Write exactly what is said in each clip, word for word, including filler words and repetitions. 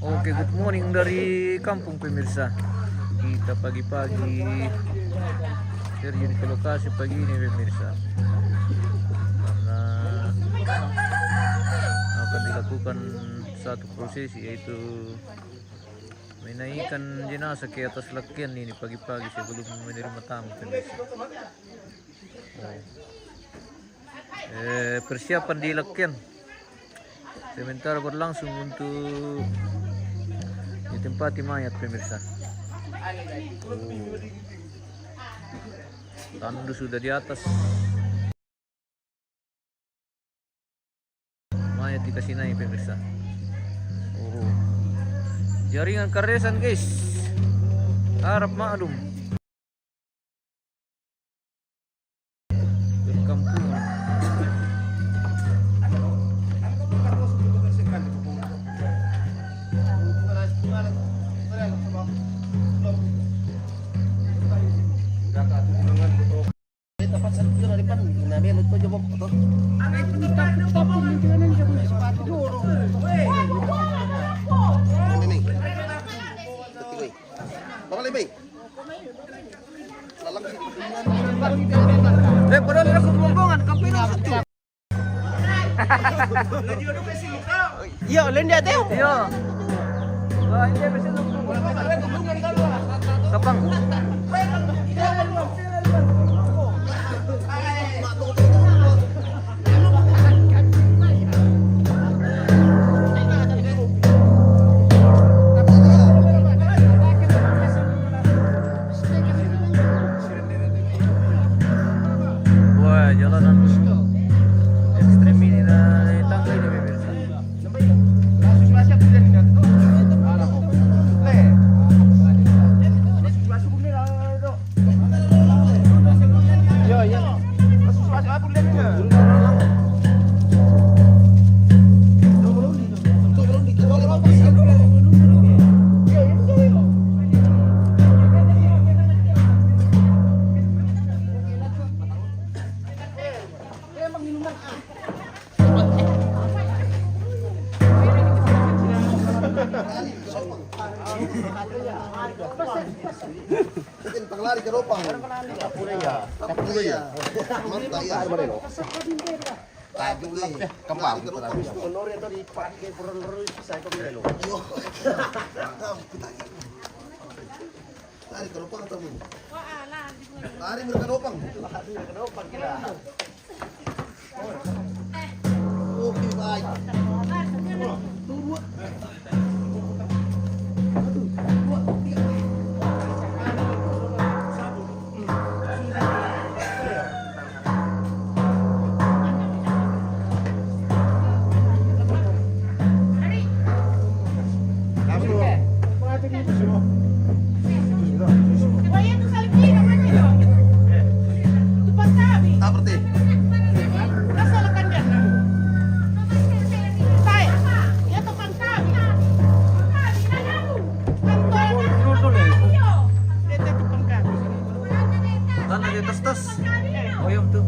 Oke, good morning dari kampung, pemirsa. Kita pagi-pagi terjun ke lokasi pagi ini, pemirsa, karena akan dilakukan satu prosesi, yaitu menaikkan jenazah ke atas lakian ini pagi-pagi sebelum menerima tamu, pemirsa. Eh, persiapan di lakian sementara berlangsung untuk ditempati mayat, pemirsa. Oh. Tandu sudah di atas. Mayat dikasih naik, pemirsa. Oh. Jaringan karesan, guys. Harap maklum. Perkampungan. Ini nih. Bapak lebih. Eh, padahal ada kebumbungan, kampiro satu. Iya, lain dia teh. Iya. Wah, ini biasa. Kapang. Wah, jalanan ekstrem ini, nah, tangga ini, pemirsa. Mungkin pengelari ke Ropang. Kapura ya. Kapura ya. Mantap ya. Kembang. Honore to di pagi ke pura terus saya ke Melo. Yo. Lari ke Ropang atau belum? Lari mereka Ropang. Lari mereka Ropang kita. Oke, baik. Tanah di atas tas. Oyong tuh.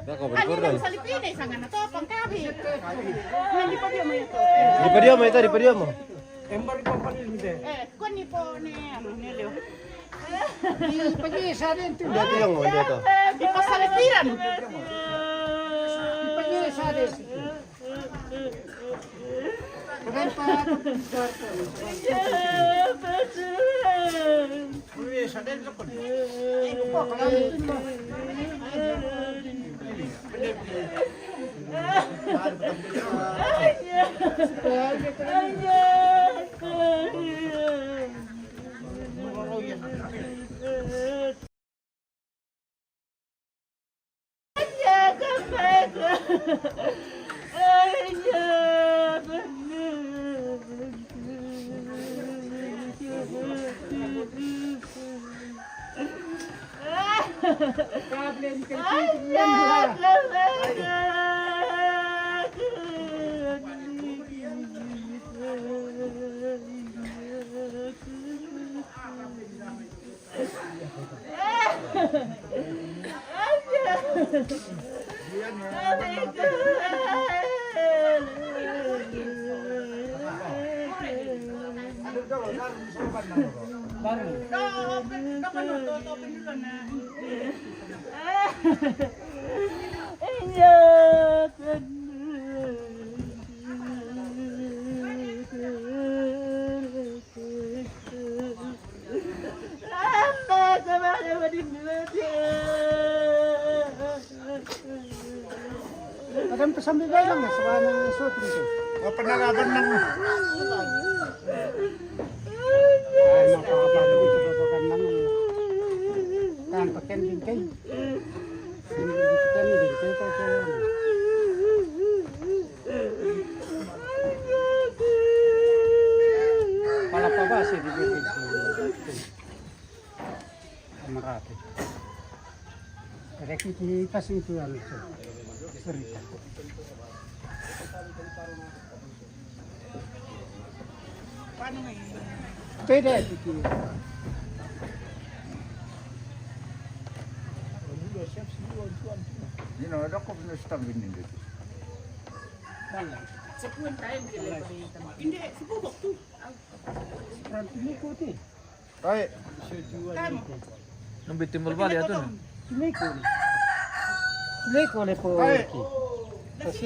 Dah kau berkorban. Di podium itu, di podium. Embar di papan ini deh. Eh, kau ni po ni, anu, ni Leo. Di pagi sa din tu. Dia tu yang dia tu. Di pasal piran. Di pagi sa din. Kenapa? Ada yang pesan bebek lang, sekarang syuting tu. Apa nak, apa nak? Ay, mapapalo ito, papakan lang. Kan, pakan din kay. Hindi kita ni din kay, kay, kay. Pala pa ba, si David? Marami. Kaya kita sing tuan itu. Cerita. Paano ngayon? Pwede, titi. Hindi na, wala ko pinustang din dito. Wala. Sa puwan tayo, hindi lang pala yung tama. Hindi, sa bubok to. Hindi ko, ti. Tayo. Tama. Nung bitin mo bali, ato na. Sumiko ni. Sumiko ni po. Ay. Kasi.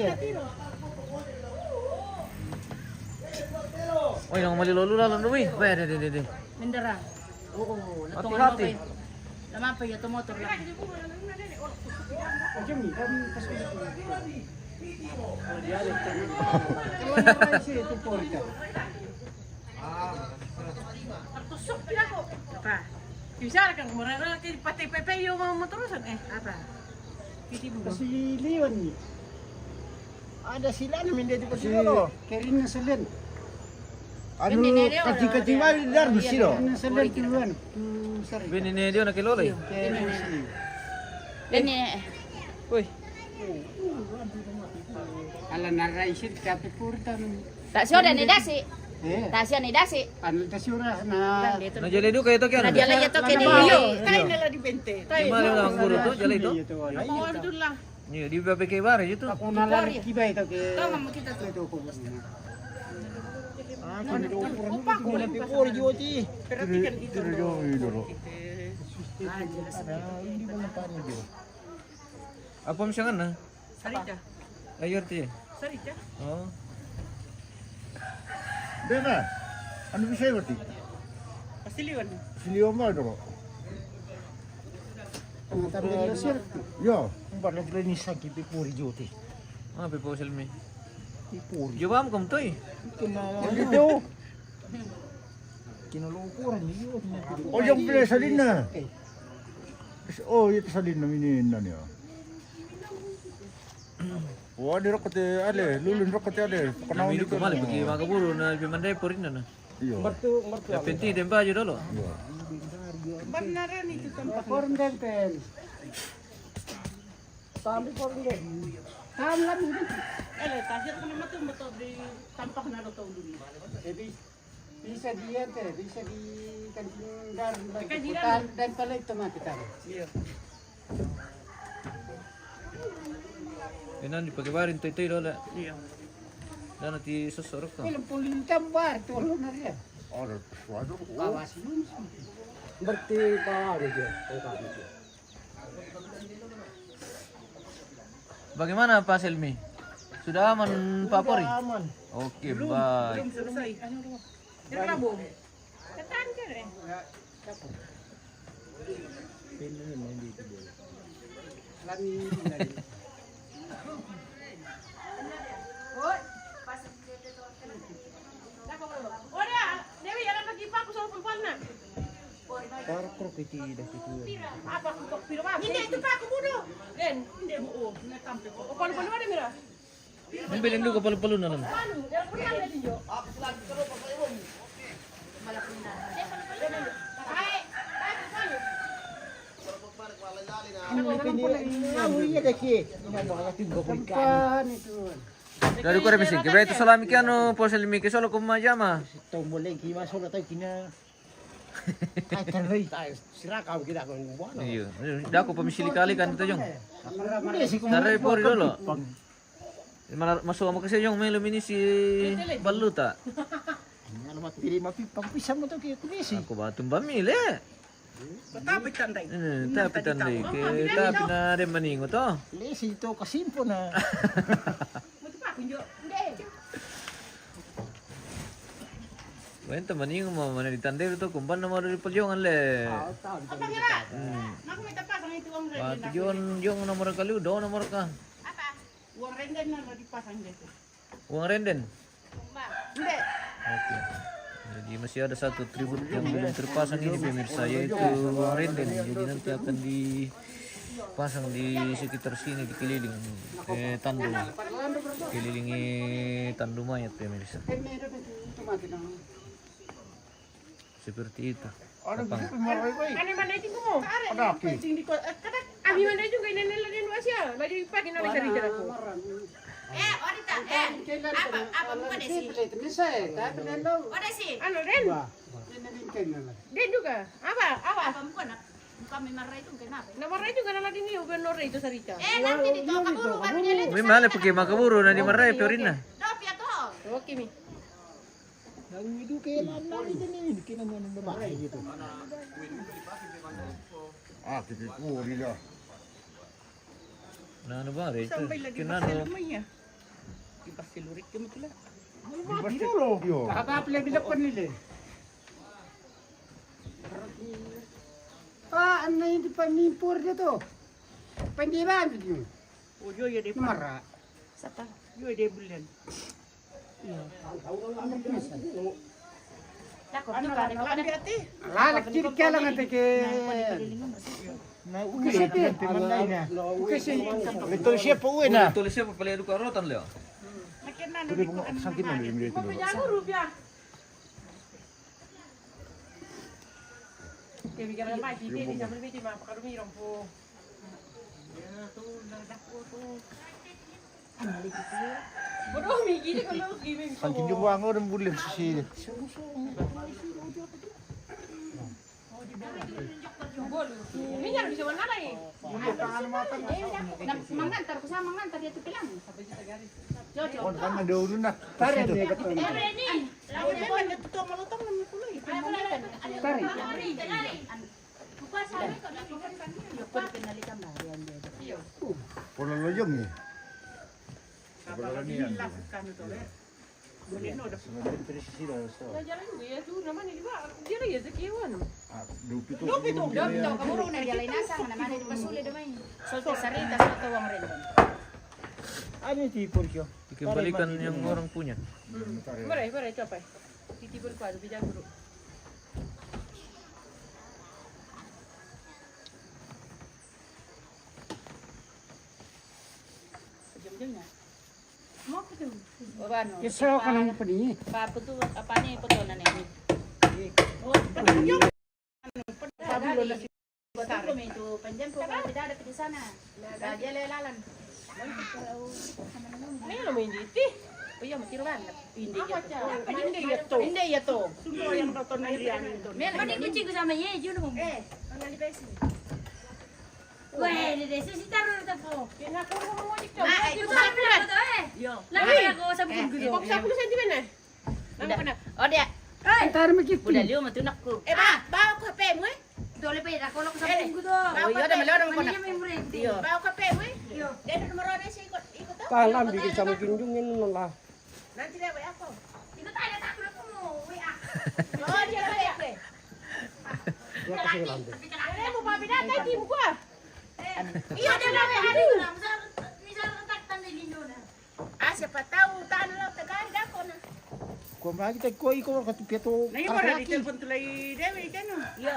Oy, nang malilolo na lang, Louie. Pwede, de, de, de. Mendara. Oo, hati-hati. Lamapay, ito motor lang. Ayan, kan, kasi. Ito po rin ka. Tusok pila ko. Apa? Bisa kan murah kay pati pepe yung mga motorusan eh. Apa? Kasi liwan ni. Ada sila na mende di pa siguro. Kerin na salen. Anu, kaji-kaji wali dar di silo. Kerin na salen tuan. Tu sari. Bini ne dio na kilolo. Kerin na salen. Ini. Uy. Ala na raisit kape kurtan. Tak sure ni dasi. Eh. Tak sure ni dasi. Anu tak sure na. Na jale du kayo to kaya. Na jale to kaya ni. Iyo. Tayo na lang di bente. Tayo. Di mana ang guru to, jale to? Ay, ito lang. Iyo, di ba peke bare ito? Ako na lang kibay to ke. Tama mo kita to. Ito ko. Ah, kan do. Opa ko lang. Pero tikan ito. Pero yo idolo. Ah, jelas. Hindi mo na paano. Apa mo siya nga na? Sarita. Ayun, ti. Sarita? Oo. Beba, ano bisaya mo, ti? Pasiliwan. Pasiliwan mo, ano ko? Ang tabi na siya. Yo. Ang pala sila ni Sagi, Pipuri, Joti. Ah, Pipo Selmi. Pipuri. Jawab kamu, Toy. Kenal. Dito. Kinulukuran niyo. Oh, yung pala sa din na. Oh, ito sa din na minin na niya. Wah, di rokot ale, lulun rokot ale. Kenal itu kemana? Bagi makaburu na pimandai porin na. Iyo. Mertu, mertu. Ya penting demba aja dulu. Iyo. Benaran itu tempat. Porin dan pen. Sambil porin dan. Tam lagi. Eh, tajir kena matu betul di tampak nado tahu dulu. Jadi Bisa di ente, bisa di kancing dar, di kancing dar. Dan pala itu mah kita. Iya. Enan di pake barin toy-toy lola. Iya. Dan nanti sosok ka. Film pulin tambar tuh lo na dia. Ada sesuatu. Kawas yun. Berarti bawa dia. Bagaimana Pak Selmi? Sudah aman Pak Polri? Sudah aman. Oke, baik. Belum selesai. Anu, belum. Dia kelabung. Ketan kan, eh? Lami. Woi, pas Oda, Dewi, jangan pagi Pak, aku selalu perempuan, nah. Parkro kiti dah kiti. Apa aku kok piro, Pak? Ini itu, Pak, aku bunuh. Den, ini mau, oh, ini tampil. Oh, palu-palu ada, Mira? Ini beli dulu ke palu-palu nanam. Palu, yang pernah ada di jo. Hai, hai, palu. Ini kini, ini, ini, iya, dah, ki. Ini mau lagi buka ikan. Dari ko rin bising, kaya ito salami kaya ano, po sa limi kay solo ko majama. Ito mo lang, kaya solo tayo kina. Ay, taray. Tayo, sirakam kita kung buwan. Iyo. Dako pa misili kali kan ito yung. Hindi, si Taray, pori dolo. Mana, maso mo kasi yung may lumini si Baluta. Ano matili mapi pagpisa mo to kaya kumisi. Ako ba itong bamili? Matapit tanday. Eh, tapit tanday. Kaya tapit na rin maningo to. Lesi ito kasimpo na. Matupa, kunjo. Hindi. Kwenta maningo mo, mana di tanday ito, kumban na mo rin palyongan le. Ah, tama. Apa nga? Hmm. Naku, may tapas ang ito ang rin. Palyongan, yung na mo rin kaliw, daw na mo rin ka. Apa? Uang renden na di pasang dito. Uang renden? Hindi. Oke. Jadi masih ada satu atribut yang belum terpasang ini, pemirsa, yaitu uang renden. Jadi nanti akan dipasang di sekitar sini, dikeliling, eh, tandu. Kelilingi tandu mayat, pemirsa. Seperti itu. Ano, tapang. Ano man na itin ko mo? Ada, okay. Pwedeng di ko, eh, kada, abi man na itin ko, inanila din mo siya. Lagi pa, kinali sa rita na ko. Eh, orita, eh. Apa, apa mo ka na si? Orita si. Ano rin? Din juga. Apa, apa? Apa mo ka na? Kami maray itong kay nape? Na maray itong ka na lagi niyo, gano rin ito sa rita. Eh, nanti dito, kaburo ka, pinili. May mahal, pagkay makaburo na di maray, pero rin na. No, piyato. Okay, mi. Nang idu kaya na, nang idu na yun, kaya naman ang babae dito. Ah, kita ko, Rila. Na ano ba, Rachel? Sampai lagi kinano. Ba sila may, ah? Iba si Lurik kami kila. Di ba si Rolo? Kakapila-bila pa nila eh. Ah, ano na yun, di pa mimpor dito? Pandiran dito. O, yo, yo, di pa. Mara. Sapa? Yo, di bulan. Lalak kiri kala nga teke. Na ukisi te. Ukisi. Ito siya po uwi na. Ito siya po pala edukarotan leo. Pwede po sakit na rin dito. Kaya bigyan ka ng bike, hindi, hindi siya malibiti, mapakarumirong po. Yan na to, nadako to. Bodoh, may gini ko lang, gini ko. Ang kinuha ko ng bulan sa sili. Minyan, bisa wala na eh. Mangantar ko sa mangantar dito pilang. Jojo. Ang nadoro na. Pare, may gato. Pare, ni. Lagi naman, natutuwa malutong ng kulay. Pare. Bukas, sabi ko, lagi ka kanina. Yung pinalitan ba? Yan, yan. Iyo. Pula lo yung eh. Apa lagi nila sa kanto, eh? Boleh no, dah. Sudah beri sisi dah, so. Nah, jalan juga ya, tuh, namanya juga. Dia lagi ya, sekiwan. Ah, dupito. Dupito. Dupito, kamu na dia lain asa, mana mana di pasuli damay. Solta sarita, solta uang rendo. Ano yung tipon ko? Ikabalikan yung orang punya. Hmm. Mare, mare, ito pa. Titipon ko, ano, bidyan ko. Jam-jam na. Mo ko to. O, ano? Isa ko pa, ng panihi. Pa, puto, apa ni, puto na ni. O, panihi. Pablo na si Botaro. Kami to, panjang ko, kada pidi sana. Kaya lalalan. Ano naman yung diti? Uy, yung matiruan. Hindi yato. Hindi yato. Hindi yato. Sundo yung roton na irian ito. Mani kucing ko sama ye, yun mo. Eh, ang alibesi. Weh, dede, susitaro na po. Kaya na ko mo mo dito. Ay, ito sa pula to eh. Yo. Lagi ako sa bukid ko. Kok sa pula sentimen eh. Udah. Oh, dia. Ay, taro mo kiti. Udah liyo matunak ko. Eh, ba, ba ko pe mo eh. Dole pa ira ko ko sa bukid ko. Ba ko pe mo eh. Iyo. Ba ko pe mo eh. Iyo. Dede mo ro na si ikot, ikot to. Talam di sa mo junjung yan mo la. Nanti dia wa ako. Ikot tayo sa ako mo. Wa. Oh, dia wa ako. Wa kasi lang din. Ano mo ba binatay di mo ko ah. Iyo, dia wa ako. Misal, misal, taktan din ninyo na. Ah, siapa tahu, tahan lang, tagay ako na. Kung makita ko, ikaw ang katupiato. Na yung para di telepon tulay, Dewi, ka no? Iyo.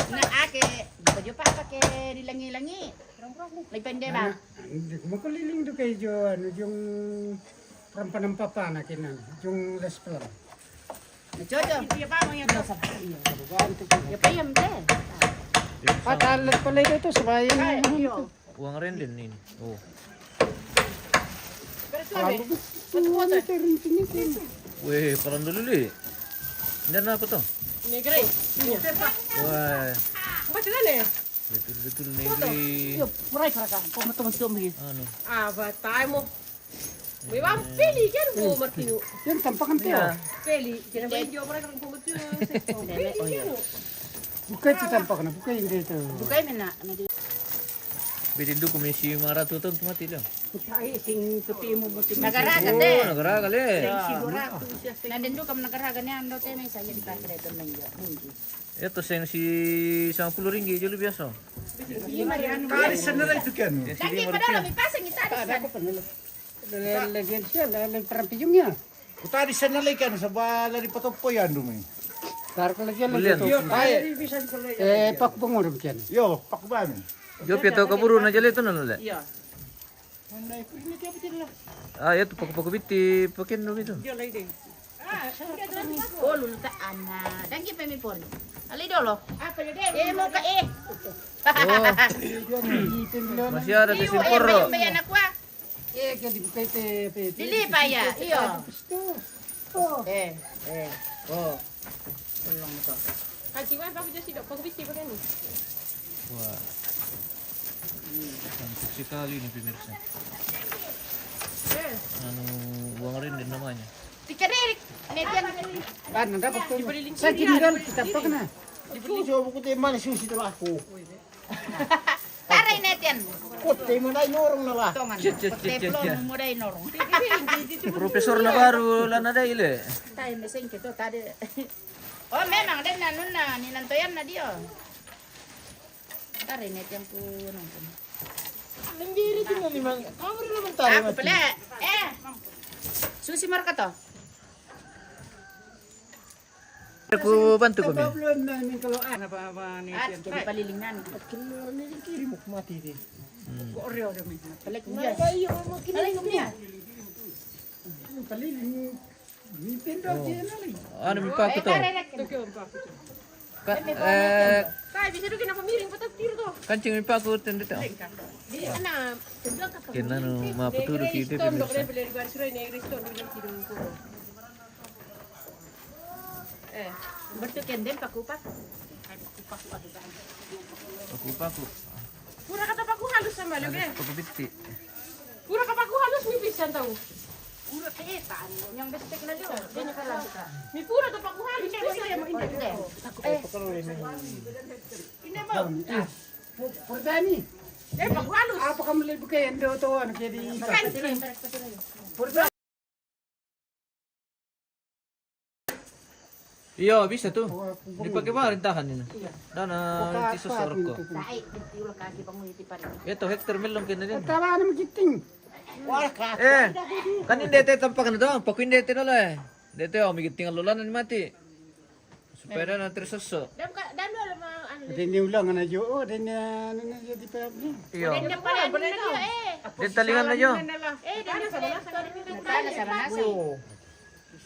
Na ake, di pa di pa pa ke dilangi-langi. Nagpende ba? Hindi ko makaliling do kay jo, ano, yung rampanampapa na kinan, yung restaurant. Jojo. Iya pa mo yan to. Ya pa yan, te. Patalat pala ito, ito, sa bayan. Ay, iyo. Uang renden ini. Oh. Pero Weh, parang dulu li. Nda na apa to? Negeri. Wah, Baca sana. Betul-betul negeri. Yo, murai kara ka. Kau teman suami. Anu. Ah, batai mo. Memang peli kan bu Martino. Yang tampakan tu. Iya. Peli. Kira main dia orang kan bu Martino. Peli kan. Bukan itu tampakan, bukan yang dia tu. Bukan mana. Bidin duku misi maratu tu mati dia. Ai, sing kutimu musim. Nagaraga te. Oh, nagaraga le. Sing si dua ratus ya, sing. Na den duka nagaraga ne ando te ne saya di parkir itu nengge. Nengge. Itu sing si lima puluh ringgit julu biasa. Lima ribu. Tadi sendiri itu kan. Nanti padahal lebih pasang kita di sana. Lagi siapa? Lagi perang pijungnya. Ku tadi sendiri kan sebab lari patoppo ya andu mi. Tar ko lagi lagi. Belian. Yo, tadi bisa ko lagi. Eh, pak pengurus kan. Yo, pak bami. Yo, pito kaburu na jale tu na le. Iya. Ah, ya tu paku-paku biti, pakin dulu itu. Oh, lulu tak ana. Dan kita mi pon. Ali dolo. Apa dia? Eh, mau ka eh. Oh. Masih ada di simpor. Bayar aku ah. Eh, ke di P T, P T. Dili pa ya. Iyo. Oh. Eh, eh. Oh. Tolong to. Kaji wan paku jasi dok, paku biti pakai ni. Wah. Cantik sekali ini pemirsa. Eh. Anu, uang rindin namanya. Tiga ririk. Ini dia. Kan ada betul. Saya tinggal kita apa kena? Dibeli coba buku teman susi tu aku. Tarai netian. Kote mo dai norong na la. Tongan. Cit, cit, cit, cit, cit. Kote belum mo dai norong. Profesor na baru la na dai le. Tai meseng kito tadi. Oh, memang den na nunna ni nantoyan na dio. Tarai netian ku nonton. Sendiri tu memang. Kamu dah mentari. Aku pele. Eh. Susi markato. Aku bantu kami. Apa belum main kalau ah. Apa apa ni? Ah, kita palilingan. Kiri mau mati dia. Kok reo dah main. Balik dia. Balik dia. Paliling. Ni pindah dia lagi. Anu mi paku to. Ka, eh, kai bisa duki napa miring patapir to. Kancing mi paku tende to. Di ana. Kena nu mapu tudu ki itu pemirsa. Negeri stone dok beli garis roy negeri stone dok. Eh, bertu kenden paku paku. Paku paku. Paku paku. Pura kata paku halus sama lo ge. Paku biti. Pura kata paku halus mi pisan tau. Pura kata yang bestek na lo. Mi pura kata paku halus pisan. Eh. Ini mau. Pura ni. Eh, paku halus. Apa kamu lebih ke endo tuan ke di. Pura. Iyo, bisa tu. Dipakai pemerintahan ini. Dana ti sosoro ko. Itu hektar melong kena dia. Eh, kan ini dete tampak na to, paku ini dete dolo eh. Dete oh, mi giting lolana ni mati. Supaya dana tersoso. Dam ka, dam dolo ma anu. Ada ni ulang na jo, oh, ada ni anu na jo di pabli. Iyo. Ada ni paling na jo eh. Ada talingan na jo. Eh, ada ni paling na jo.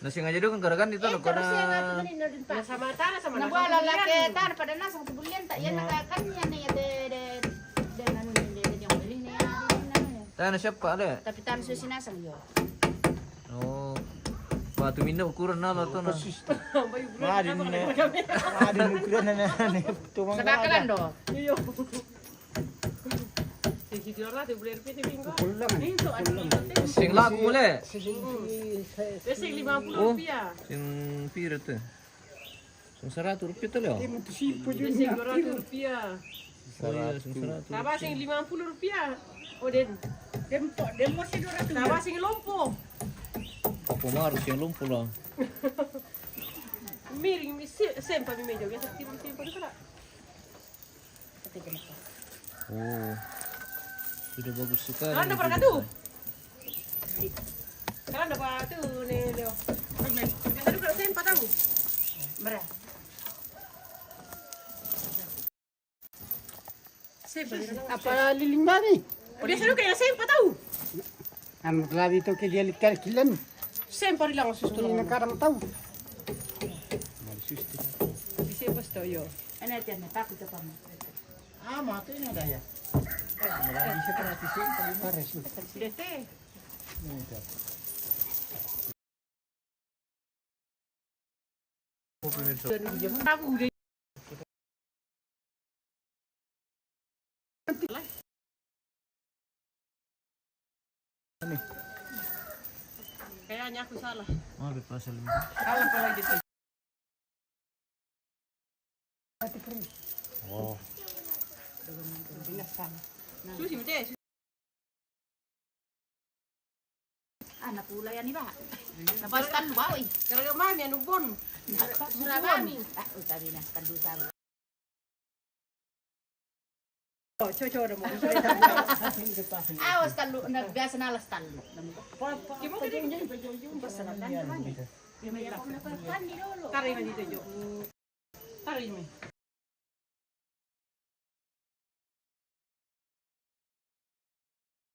Na sengaja dulu kan garagan itu. Karena sama tanah sama. Na buat laki tanah pada nasang sebulan tak ya na kan ya na ya de de de anu ni de yang beli ni. Tanah siapa ada? Tapi tanah susi nasang yo. Oh. Batu minda ukuran na lah tu na. Madin ukuran na ni. Sebakalan do. Iyo. Sing laku mule. Sing lima puluh rupiah. Sing pira tu? Sing seratus rupiah tu leo. Sing dua ratus rupiah. Oh iya, sing seratus. Tambah sing lima puluh rupiah. Oh den. Dempo, demo sing dua ratus. Tambah sing lompo. Apa maru sing lompo lah? Miring mi sempa mi meja biasa tiru sempa tu lah. Oh, sudah bagus sekali. Anda berkatu. Sekarang dapat tu ni Leo. Yang tadi kalau saya empat tahu. Merah. Apa liling bani? Biasa lu kayak saya empat tahu. Anu lagi tu ke dia lihat kilen. Saya empat hilang susu tu. Ini kadang tahu. Bisa pas tahu yo. Ini dia nak takut apa? Ah, mati ini ada ya. Lagi seperti sih. Dete. Oh, pemirsa. Kayaknya aku salah. Oh, ada pasal ini. Salah kalau gitu. Oh. Susi, mete. Anak pula ya ni, Pak. Napa sekali bau, ih. Gara-gara mami anu bon. Sudah mami. Ah, utabi na sekali sabu. Oh, coco ada mau. Awas kalau na biasa nalas talu. Gimana tadi? Pasal kan. Tarik lagi tujuh. Tarik ini.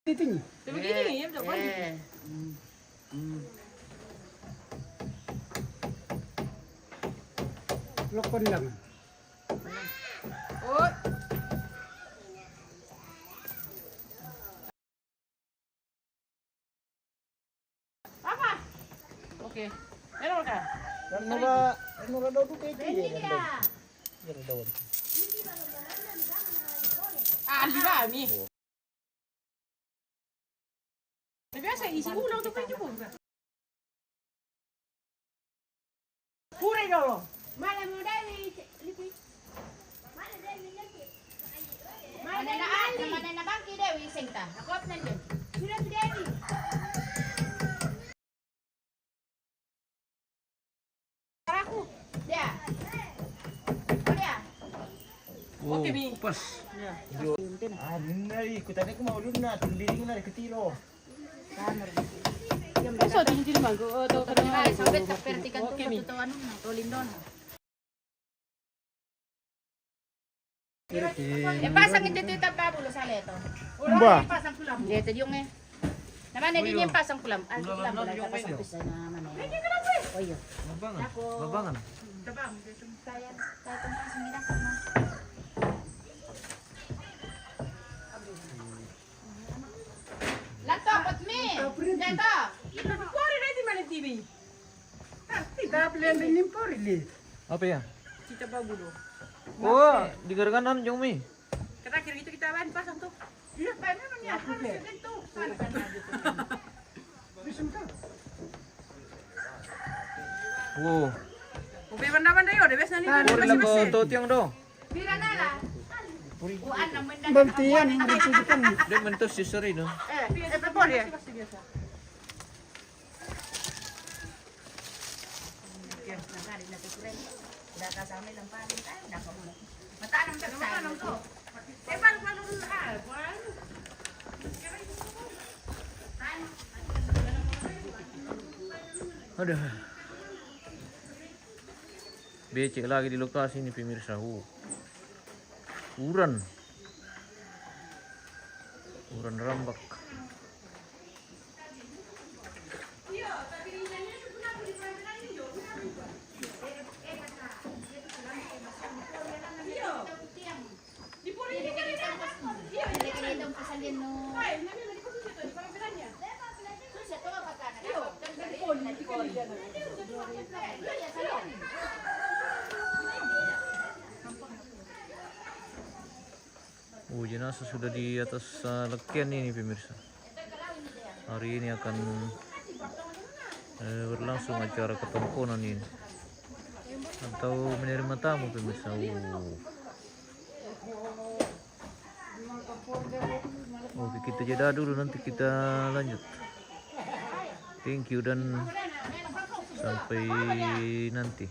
Itu ni. Dia begini, ya, tak boleh. Eh. Hmm. Hmm. Lokon lang. Oh. Apa? Oke. Error kah? Dan nora, nora daun itu ya, dia. Iya, daun. Ah, di bawah ni. Oh. Biasa isi ulang tu kan cukup. Pure dolo. Male mo Dewi, Liki. Male Dewi, Liki. Male Dewi, Liki. Mana na bangki Dewi, sengta. Aku apa nanti? Sudah si Dewi. Aku. Dia. Oh, dia. Oh, oke, Mi. Pas. Ya. Jo. Ah, benar, ikut tadi aku mau dulu, nah, tuliring, nah, diketilo. Masa tinggi manggo, oh, tahu kenal. Ay, sampai tak perhatikan tuh, oke, Mi. Tuh, anu, nah, tuh, Lindon. Ya, pasang itu, itu, tanpa bulu, sale itu. Mbah. Pasang pulang. Ya, itu diong, eh. Namanya di pasang pulang. Ah, pulang, pulang, pasang pisau, namanya. Oh, iya. Babangan. Aku. Babangan. Saya, saya tempat sini dah, sama. Lanto, kot mi. Lanto. Kuari na di mana T V? Ah, kita beli yang ini pori li. Apa ya? Kita bawa dulu. Oh, di garganan jong mi. Terakhir itu kita ban pasang tuh. Iya, kan memang ya, harus itu. Wow. Ubi mana-mana yo, deh, biasanya ni. Puri lako to tiang do. Bang tiang yang ditunjukkan. Dia mentos si seri do. Eh, eh, pepor ya. Aduh. Becek lagi di lokasi ini, pemirsa. Hu. Uran. Uran rambak. Oh, jenazah sudah di atas, eh, lekian ini, pemirsa. Hari ini akan, eh, berlangsung acara ketongkonan ini. Atau menerima tamu, pemirsa. Uh. Oke, kita jeda dulu, nanti kita lanjut. Thank you dan sampai nanti.